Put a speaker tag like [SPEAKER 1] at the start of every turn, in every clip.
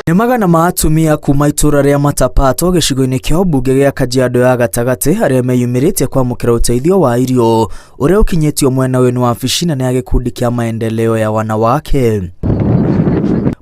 [SPEAKER 1] Nĩ magana ma atumia kuma itũra rĩa Matapato gĩcigo-inĩ kĩa ũmbunge gĩa Kajiado ya gatagatĩ arĩa meyumĩrĩtie kwamũkĩra ũteithio wa irio ũrĩa ũkinyĩtio mwena ũyũ nĩ wabici nene ya gĩkundi kĩa maendeleo ya wanawake.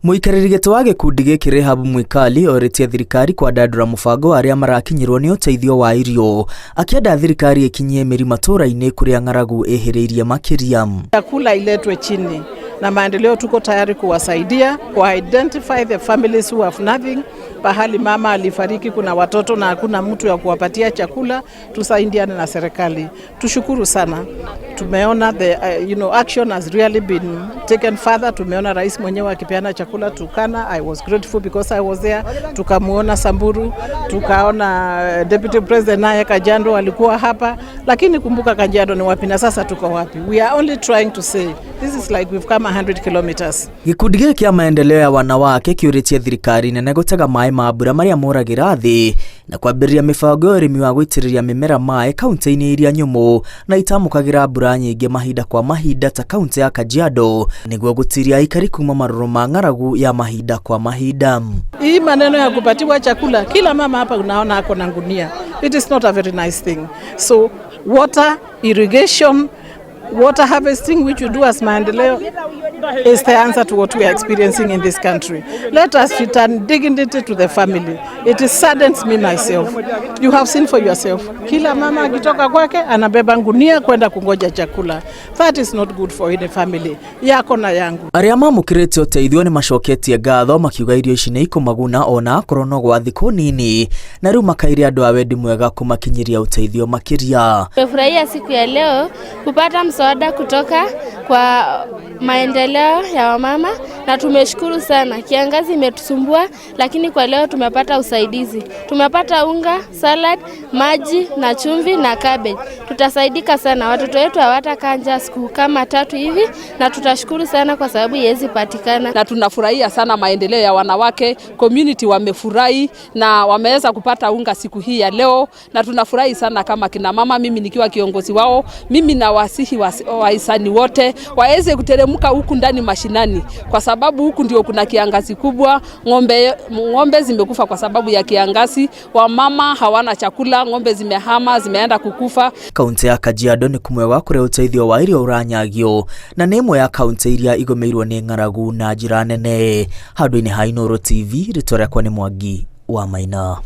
[SPEAKER 1] Mũikarĩri gĩtĩ wa gĩkundi gĩkĩ Rehab Mwikali orĩtie thirikari kwandandũra mũbango wa arĩa marakinyĩrwo nĩ ũteithio wa irio, akĩenda thirikari ĩkinyie mĩri matũra-inĩ kũrĩa ng'aragu ĩhĩrĩirie makĩria.
[SPEAKER 2] Chakula iletwe chini na maendeleo, tuko tayari kuwasaidia ku identify the families who have nothing. Pahali mama alifariki, kuna watoto na hakuna mtu ya kuwapatia chakula, tusaidiane na serikali. Tushukuru sana, tumeona the action has really been taken further. Tumeona rais mwenyewe akipeana chakula Turkana. I was grateful because I was there. Tukamuona Samburu, tukaona deputy president naye Kajiado alikuwa hapa, lakini kumbuka Kajiado ni wapi na sasa tuko wapi? We are only trying to say this is like we've come 100 kilometers.
[SPEAKER 1] Gĩkundi gĩkĩ kĩa maendeleo ya wanawake kĩũrĩtie thirikari nene gũtega maĩ ma mbura marĩa moragĩra thĩ na kwambĩrĩria mĩbango ya ũrĩmi wa gũitĩrĩria mĩmera maĩ kaunti-inĩ iria nyũmũ na itamũkagĩra mbura nyingĩ mahinda kwa mahinda ta kaunti ya Kajiado nĩguo gũtiria aikari kuma marũrũ ma ng'aragu ya mahinda kwa mahinda.
[SPEAKER 2] Hii maneno ya kupatiwa chakula, kila mama hapa unaona ako na gunia. It is not a very nice thing. So water irrigation, water harvesting, which we do as maendeleo, is the answer to what we are experiencing in this country. Let us return dignity to the family. It is saddens me myself. You have seen for yourself. Kila mama akitoka kwake anabeba gunia kwenda kungoja chakula. That is not good for any family. Yako na yangu.
[SPEAKER 1] Arĩa mamũkĩrĩte ũteithio nĩ macoketie ngatho makiuga irio ici nĩ ikũmaguna ona akorwo no gwa thikũ nini, na rĩu makaire andũ a wendi mwega kũmakinyĩria ũteithio makĩria.
[SPEAKER 3] Tumefurahia siku ya leo kupata msaada kutoka kwa maendeleo ya wamama na tumeshukuru sana. Kiangazi imetusumbua, lakini kwa leo tumepata usaidizi. Tumepata unga, salad, maji na chumvi na cabbage. Tutasaidika sana, watoto wetu hawatakaa njaa siku kama 3 hivi, na tutashukuru sana kwa sababu iwezi patikana.
[SPEAKER 4] Na tunafurahia sana maendeleo ya wanawake, community wamefurahi na wameweza kupata unga siku hii ya leo, na tunafurahi sana kama kina mama. Mimi nikiwa kiongozi wao, mimi nawasihi wahisani wote waweze kuteremka huku ndani mashinani, kwa sababu huku ndio kuna kiangazi kubwa. Ng'ombe zimekufa kwa sababu ya kiangazi, wamama hawana chakula, ng'ombe zimehama zimeenda kukufa.
[SPEAKER 1] Kaunti ya Kajiado nĩ kũmwe gwa kũrĩa ũteithio wa irio ũranyagio na nĩ ĩmwe ya kaunti iria igũmĩirwo nĩ ng'aragu na njĩra nene. Handũ-inĩ ha Inooro TV, rĩtwa rĩakwa nĩ Mwangi wa Maina.